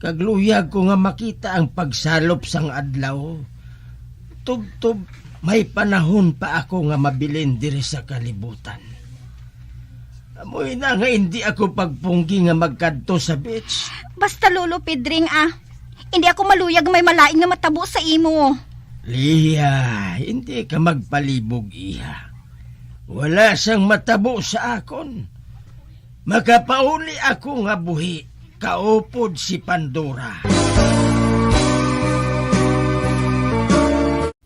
Kag luyag ko nga makita ang pagsalop sang adlaw. Tubtob may panahon pa ako nga mabilin diri sa kalibutan. Amoy na nga hindi ako pagpunggi nga magkadto sa beach. Basta, Lolo Pedring, ah. Hindi ako maluyag may malain nga matabo sa imo. Leah, hindi ka magpalibog, iha. Wala sang matabo sa akon. Makapauli ako nga buhi, kaupod si Pandora.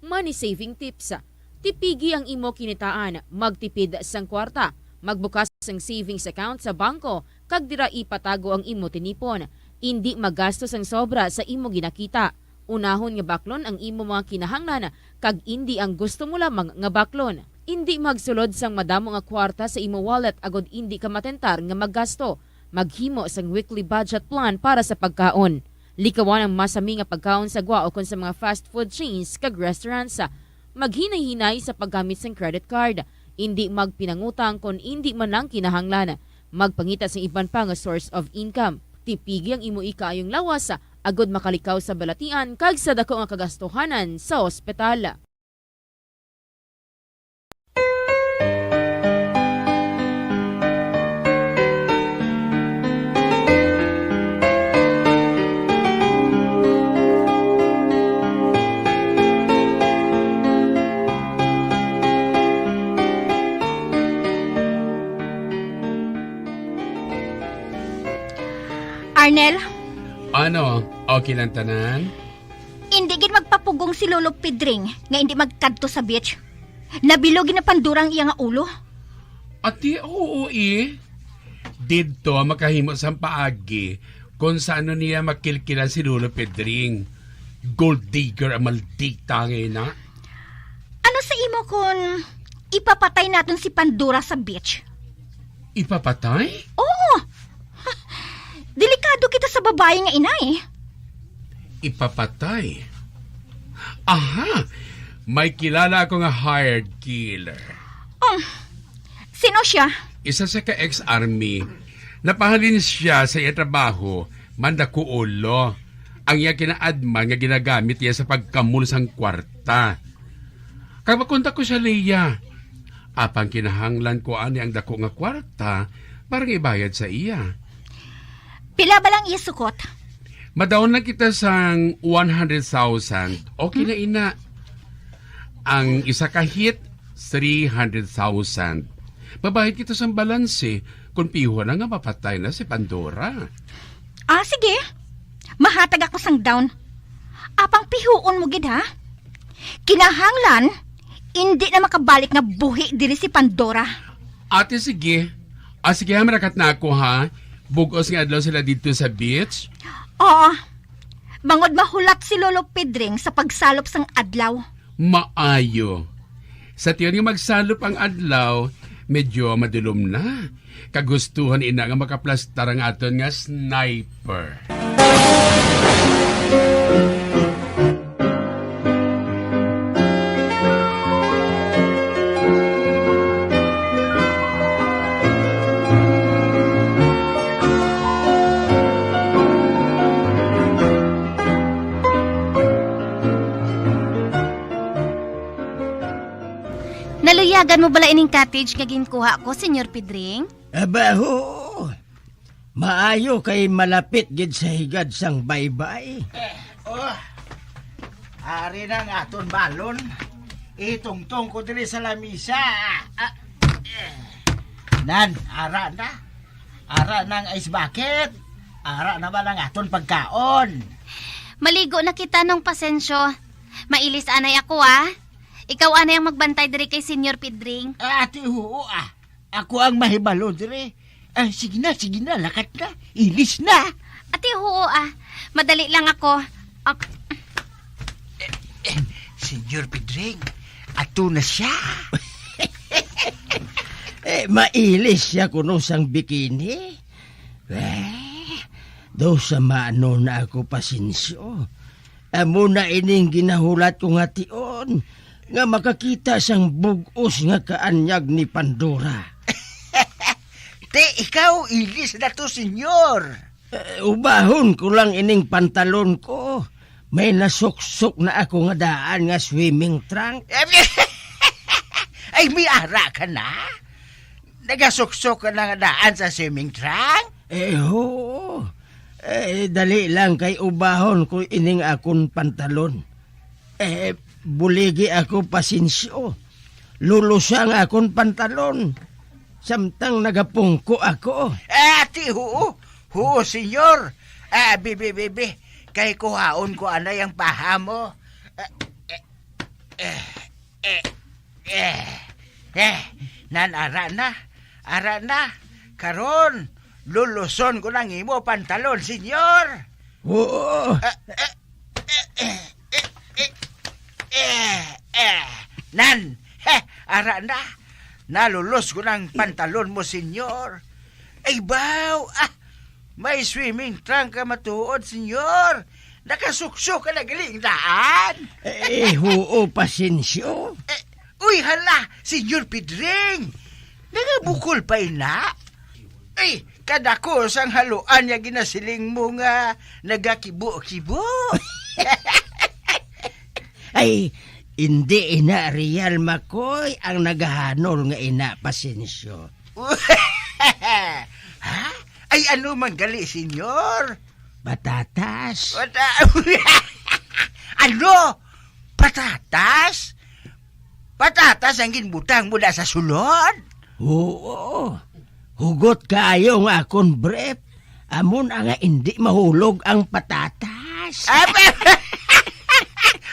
Money saving tips. Tipigi ang imo kinitaan, magtipid sang kwarta, magbukas sang savings account sa bangko, kag dira ipatago ang imo tinipon. Indi magasto sang sobra sa imo ginakita. Unahon nga baklon ang imo mga kinahanglan kag indi ang gusto mo lamang nga baklon. Indi magsulod sang madamo nga kwarta sa imo wallet agod indi ka matentar nga maggasto. Maghimo sang weekly budget plan para sa pagkaon. Likawan ang masami nga pagkaon sa gwa ukon sa mga fast food chains kag restaurants. Maghinay-hinay sa paggamit sang credit card. Indi magpinangutang kon indi man lang kinahanglan. Magpangita sang iban pa nga source of income. Tipigi ang imo ikaayong lawas, agod makalikaw sa balatian kag sa dako nga kagastuhanan sa ospital. Arnel? Ano? Okay lang tanan? Indi gid magpapugong si Lolo Pedring nga indi magkadto sa beach. Nabilog gid na Pandora ang iya nga ulo. Ati, oo, eh. Didto makahimo sang paagi kung sa ano niya makilkilan si Lolo Pedring. Gold digger ang maldita nga ina. Ano sa imo kon ipapatay naton si Pandora sa beach? Ipapatay? Oo. Delikado kita sa babayi nga inay. Ipapatay? Aha! May kilala ako nga hired killer. Um, sino siya? Isa siya ka ex-army. Napahalin siya sa iya trabaho, mandakuulo. Ang iya kinaadman nga ginagamit niya sa pagkamul sang kwarta. Kag makontak ko siya, Leia. Apang kinahanglan ko ani ang dako nga kwarta para nga ibayad sa iya. Pila ba lang iya sukot? Madaon lang kita sang one hundred thousand. Okay na ina. Ang isa ka hit, three hundred thousand. Mabayad kita sang balanse kung piho na nga mapatay na si Pandora. Ah, sige. Mahatag ako sang down. Apang pihuon mo gid, ha? Kinahanglan, indi na makabalik nga buhi diri si Pandora. Ate, sige. Ah, sige, ha, marakat na ako, ha? Bug-os nga adlaw sila didto sa beach. Oo. Bangod mahulat si Lolo Pedring sa pagsalop sang adlaw. Maayo. Sa tiyon nga magsalop ang adlaw, medyo madulom na. Kagustuhan ina nga makaplastar ang aton nga sniper. Naluyagan mo bala ining cottage nga ginkuha ko, Senyor Pedring? Aba, oo. Maayo kay malapit gid sa higad sang baybay. Eh, oh. Ari na ang aton balon. Itungtong ko diri sa lamisa. Ah, eh. Nan, ara na. Ara na ang ice bucket. Ara na ba ang aton pagkaon? Maligo na kita, Nong Pasencio. Mailis anay ako, ah. Ikaw anay ang magbantay diri kay Senyor Pedring. Ah, ati, oo, ah. Ako ang mahibalo diri. Ah, sige na, sige na, lakat na. Ilis na. Ati, oo, ah. Madali lang ako. Ak- Senyor Pedring, ato na siya. Eh, mailis siya kuno sang bikini. Eh, daw sa maano na ako, Pasencio. Amo na ining ginahulat ko nga tion, nga makakita sang bug-os nga kaanyag ni Pandora. Ti, ikaw, ilis na to, senyor. Eh, ubahon ko lang ining pantalon ko. May nasuksok na ako nga daan nga swimming trunk. Ay, may ara ka na? Nagasuksok ka na nga daan sa swimming trunk? Eh, oo. Eh, dali lang kay ubahon ko ining akon pantalon. Eh, Buligi ako, Pasensyo. Lulusa ang akon pantalon, samtang nagapungko ako. Eh, ati, huo. Huo, senyor. Ah, bibi, bibi. Kay kuhaon ko anay ang paha mo. Eh, eh, eh, eh, eh, eh. Nan, ara na. Ara na. Karon, luluson ko nang imo pantalon, senyor. Oo. Eh, eh, eh, eh, eh, eh, eh, eh. Nan, he, ara na. Nalulos ko ng pantalon mo, senyor. Ay, baw, ah, may swimming trunk ka matuod, senyor. Nakasuksok ka na gali ang daan. Eh, huo, Pasensyo. Eh, uy, hala, senyor Pedring. Nagabukol pa ina? Ay, kadako sang haluan nga ginasiling mo nga nagakibo-kibo. Ay, indi ina Real Makoy ang nagahanol nga ina, Pasensyo. Ha? Ay, ano man gali, senyor? Patatas. Pata-, ano? Patatas? Patatas ang ginbutang mo na sa sulod? Oo. Hugot kaayo nga akon brief. Amo na nga indi mahulog ang patatas. Aba!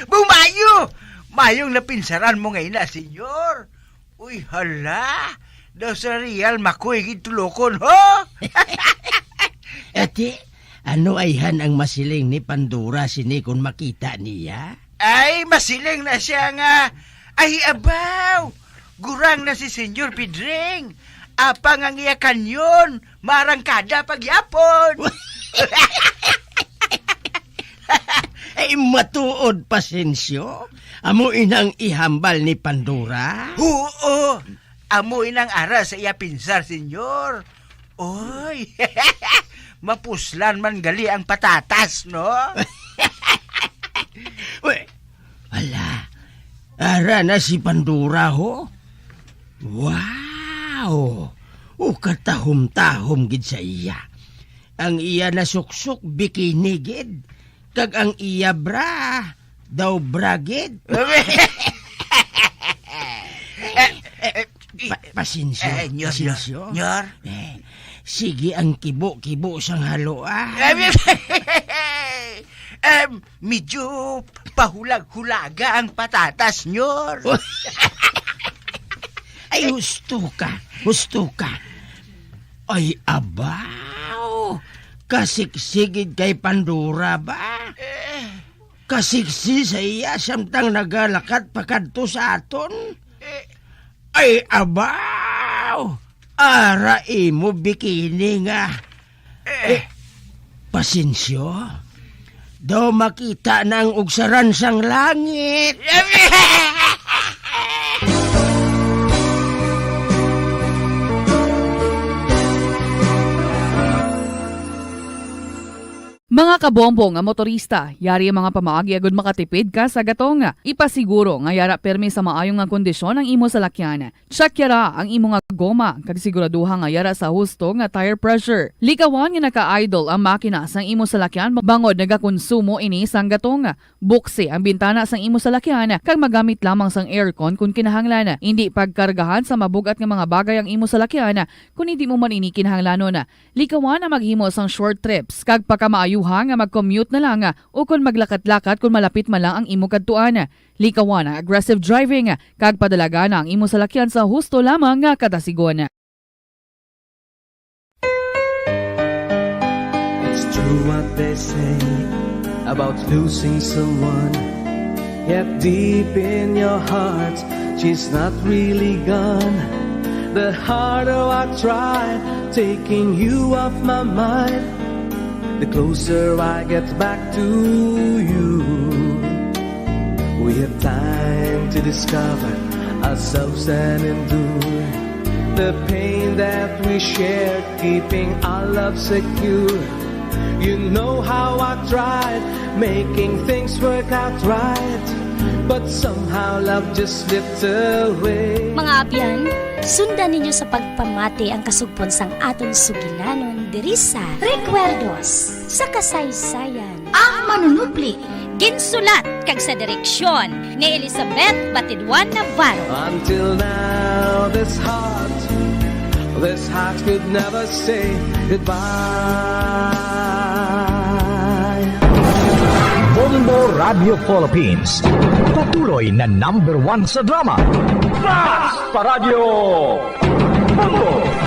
Bumayo! Mayong napinsaran mo nga ina, senyor. Uy, hala! Daw sa Real Makoy gid tulokon, ho? Ati, ano ayhan ang masiling ni Pandora sini kon makita niya? Ay, masiling na siya nga, "Ay, abaw! Gurang na si Senyor Pedring! Apang ang iya kanyon, marangkada pagyapon!" Ay, matuod, Pasensyo. Amo inang ihambal ni Pandora? Oo, amo inang ara sa iya pinsar, senyor. Oy, mapuslan man gali ang patatas, no? Uy, wala. Ara na si Pandora, ho. Wow! O, katahom-tahom gid sa iya. Ang iya nasuksok, bikini gid. Kag ang iya bra, daw bra gid. Eh, eh, Pa-, pasensyo, eh, nyor, nyor, pasensyo. Nyor. Eh, sige ang kibo-kibo sang halo, ah. Em, medyo pahulag-hulaga ang patatas, nyor. Ay, husto ka, husto ka. Ay, abaw, kasiksigid kay Pandora ba? Eh. Kasiksi sa iya samtang nagalakat pa kadto sa aton. Eh. Ay, abaw! Ara imo bikini nga. Eh. Eh, pasensyo. Daw makita na ang ugsaran sang langit. Mga kabombo nga motorista, yari ang mga pamaagi agud makatipid ka sa gatong. Ipasiguro nga yara pirmi sa maayo nga kondisyon ang imo salakyan. Check yara ang imo nga goma, kag siguraduha nga yara sa husto nga tire pressure. Likawan nga naka-idle ang makina sang imo salakyan bangod nagakonsumo ini sang gatong. Buksi ang bintana sang imo salakyan, kag magamit lamang sang aircon kon kinahanglan. Indi pagkargahan sa mabug-at nga mga bagay ang imo salakyan kon hindi mo man ini kinahanglanon. Likawan ang maghimo sang short trips, kag pakamaayuha nga mag-commute na lang, o kon maglakat-lakat kon malapit man lang ang imo kadtuan. Likawan ang aggressive driving, kag padalagan ang imo salakyan sa husto lamang nga kadasigon. It's true what they say about losing someone. Yet deep in your heart, she's not really gone. The harder I try taking you off my mind, the closer I get back to you. We have time to discover ourselves and endure the pain that we shared, keeping our love secure. You know how I tried making things work out right, but somehow love just slipped away. Mga abyan, sundan ninyo sa pagpamati ang kasugpon sang aton sugilanon diri sa Recuerdos sa Kasaysayan. Ang manunupli Ginsulat kag sa direksyon ni Elizabeth Batidwan Navarro. Until now, this heart, this heart could never say goodbye. Bombo Radio Philippines, patuloy na number one sa drama. Fast pa Radyo! Bombo!